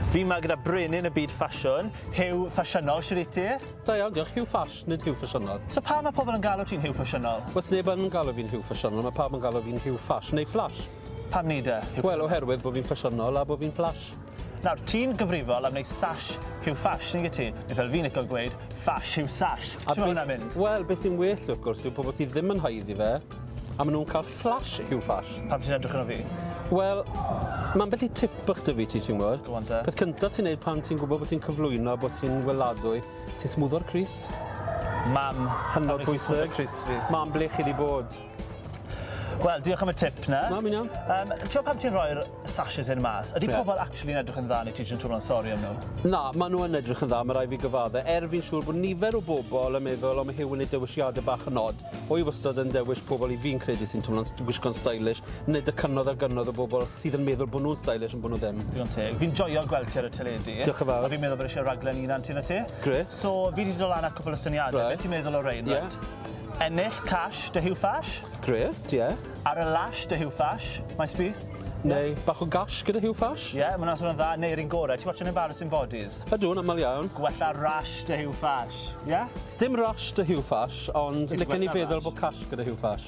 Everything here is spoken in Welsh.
Fi 'ma gyda brenin y byd ffasiwn, Huw Ffasiynol, shwd wyt ti? Da iawn, diolch. Huw Ffash, nid Huw Ffasiynol. So pam ma' pobl yn galw ti'n Huw Ffasiynol? Wel, sneb yn galw fi'n Huw Ffasiynol, mae pawb yn galw fi'n Huw Ffash, neu Flash. Pam 'ny de? Huw Wel, oherwydd bod fi'n ffasiynol a bod fi'n flash. Nawr, ti'n gyfrifol am wneud sash Huw Ffash, nag wyt ti? Neu fel fi'n licio gweud, Ffash Huw Sash. Shwt ma' hwnna'n mynd? Wel, beth sy'n well, wrth gwrs, yw pobl sydd ddim yn haeddu fe, a maen nhw'n cael slash Huw Ffash. Pam ti'n edrych arno fi? Wel, mae ambell i tip bach 'da fi ti, ti'n gwybod? Go on te. Peth cynta ti'n neud pan ti'n gwybod bod ti'n cyflwyno, bod ti'n weladwy, ti'n smwddo'r crys. Mam. Hynod bwysig. Crys fi. Mam, ble chi 'di bod? Wel, diolch am y tip 'na. Na, mi'n iawn. Ti'n gwybod pam ti'n rhoi'r sashes hyn mas? Ydy Ie. pobl actually yn edrych yn dda neu ti jyst yn teimlo'n sori am nhw? Na, maen nhw yn edrych yn dda, mae rhaid fi gyfadde. Er fi'n siŵr bod nifer o bobl yn meddwl, o mae Huw yn neud dewisiadau bach yn od. Wy wastad yn dewis pobl i fi'n credu sy'n teimlo'n wisgo'n stylish, nid y cynodd ar gynodd o bobl sydd yn meddwl bod nhw'n stylish ond bod nhw ddim. Digon teg. Fi'n joio gweld ti ar y teledu. Diolch yn fawr. A fi'n meddwl bod eisiau raglen unan ti na ti. Grêt. So, fi wedi dod lan â cwpl o syniadau. Right. Beth ti'n meddwl o rein, Ie. right? Ennill cash 'da Huw Ffash. Grêt, ie. Ar y lash 'da Huw Ffash. Maes B. Neu bach o gash gyda Huw Ffash. Ie, yeah, mae hwnna'n swnio'n dda. Neu'r un gorau. Ti'n watching Embarrassing Bodies? Ydw, yn aml iawn. Gwella rash 'da Huw Ffash. Ie? Yeah? Sdim rash 'da Huw Ffash, ond Ti'n licen i gwella feddwl rash? bod cash gyda Huw Ffash.